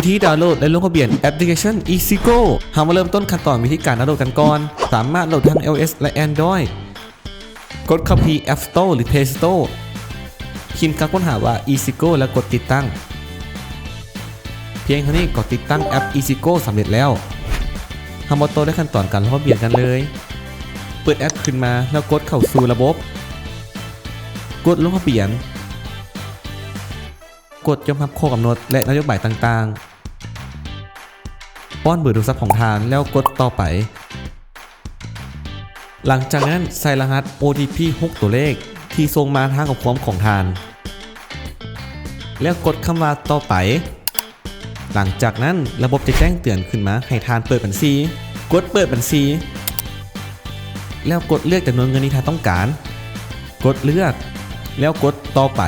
ທີ່ດາວໂຫຼດ ແລະ ລົງທະບຽນແອັບພລິເຄຊັນ EasyGo. ເຮົາມາເລີ່ມຕົ້ນຂັ້ນຕອນວິທີການດາວໂຫຼດກັນກ່ອນ. ສາມາດໂຫຼດທັງ iOS ແລະ Android. ກົດເຂົ້າທີ່ App Store ຫຼື Play Store. ພິມຄຳຄົ້ນຫາວ່າ EasyGo ແລ້ວກົດຕິດຕັ້ງ. ພຽງເທົ່ານີ້ກໍຕິດຕັ້ງແອັບ EasyGo ສຳເລັດແລ້ວ. ເຮົາມາຕໍ່ດ້ວຍຂັ້ນຕອນການລົງທະບຽນກັນເລີຍ. ເປີດແອັບຂຶ້ນມາແລ້ວກົດເຂົ້າສູ່ລະບົບ. ກົດລົງທະບຽນ. ກົດຍອມຮັບຂໍ້ກຳນົດ ແລະ ນະໂຍບາຍຕ່າງໆ. ປ້ອນເບີໂທລະສັບຂອງທ່ານ ແລ້ວກົດຕໍ່ໄປ. ຫຼັງຈາກນັ້ນໃສ່ລະຫັດ ໂອທີພີ ຫົກຕົວເລກທີ່ສົ່ງມາທາງຂໍ້ຄວາມຂອງທ່ານ ແລ້ວກົດຄຳວ່າຕໍ່ໄປ. ຫຼັງຈາກນັ້ນລະບົບຈະແຈ້ງເຕືອນຂຶ້ນມາໃຫ້ທ່ານເປີດບັນຊີ. ກົດເປີດບັນຊີ ແລ້ວກົດເລືອກຈຳນວນເງິນທີ່ທ່ານຕ້ອງການ. ກົດເລືອກ ແລ້ວກົດຕໍ່ໄປ.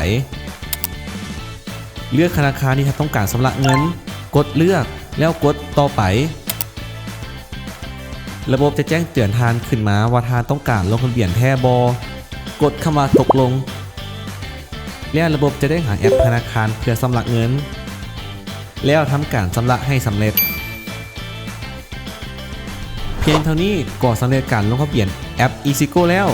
ເລືອກທະນາຄານທີ່ທ່ານຕ້ອງການຊຳລະເງິນ. ກົດເລືອກ ແລ້ວກົດຕໍ່ໄປ. ລະບົບຈະແຈ້ງເຕືອນທ່ານຂຶ້ນມາວ່າທ່ານຕ້ອງການລົງທະບຽນແທ້ບໍ່. ກົດຄຳວ່າຕົກລົງ ແລ້ວລະບົບຈະໄດ້ຫາແອັບທະນາຄານເພື່ອຊຳລະເງິນ ແລ້ວທຳການຊຳລະໃຫ້ສຳເລັດ. ພຽງເທົ່ານີ້ກໍສຳເລັດການລົງທະບຽນແອັບ EasyGo ແລ້ວ.